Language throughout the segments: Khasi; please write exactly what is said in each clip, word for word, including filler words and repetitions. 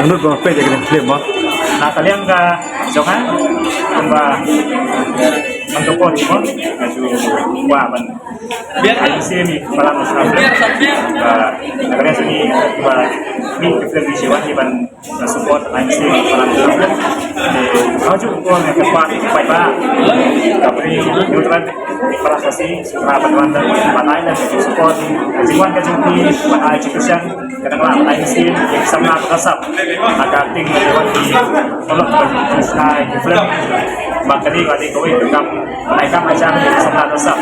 Angnud ba peit ïa ka film mo. Na ka liang ka jong nga kumba man ka por mo nga ju kwah ban biang ai sien ïa ka palat sha film. Ba na ka liang sien kumba mih ka film ïa shi wan ïa ban support ai sien ïa ka palat sha film. Te ha ju ko na ka part paidbah ka bri New Zealand para Khasi sngewbha ban wan ban ai support ka jingwan ka jong phi ban ai education. Ka dang lah ai sien ïa ki samla ba sap ha ka acting ka jong phi. Tolok ban shna ïa ki film ba kane ka dei kawei ka kam ban ai kam ai jam ïa ki samla ba sap.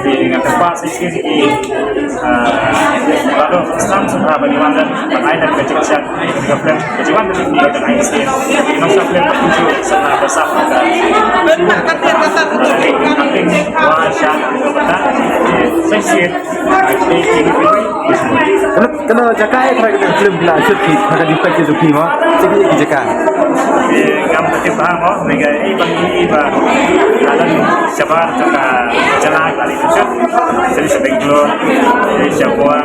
Te nga kyrpad sa shisien ïa ki, ah, baroh ki samla sngewbha ban wan ban ai ka education. Ka film ka jingwan ka jong phi ka dang ai sien ïa ki nongshna film ba kumjuh samla ba sap ha ka acting ba sha ka bynta. Sa shisien Kano, kano jaka eh kata ka film phi la shoot phi, kata ka dei phi shoot phi mo? Sigi ki jaka. Eh, ngam tip bha mo, ne ga i bang i ba. Alan shabar jaka jala kali shoot. Sigi sa Bangalore, eh, Shillong,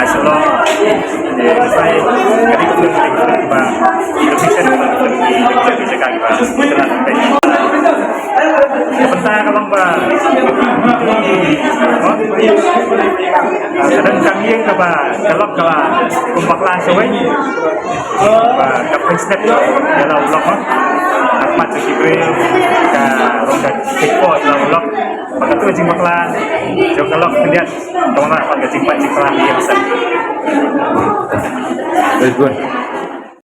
Shillong. Eh, sai kali film ba. Location ba. Jaka ba. Jala. Ka bynta ka long ba ka dang kang ïing kaba ka lok kaba kum bakla shawei ba ka pynstep ïa la u lok ma ka mat ki briew ka long ka tikpo ïa la u lok ba ka tu jingbakla jong ka lok khyndiat ka long ka jingpat jingpra ïa ka. Very good.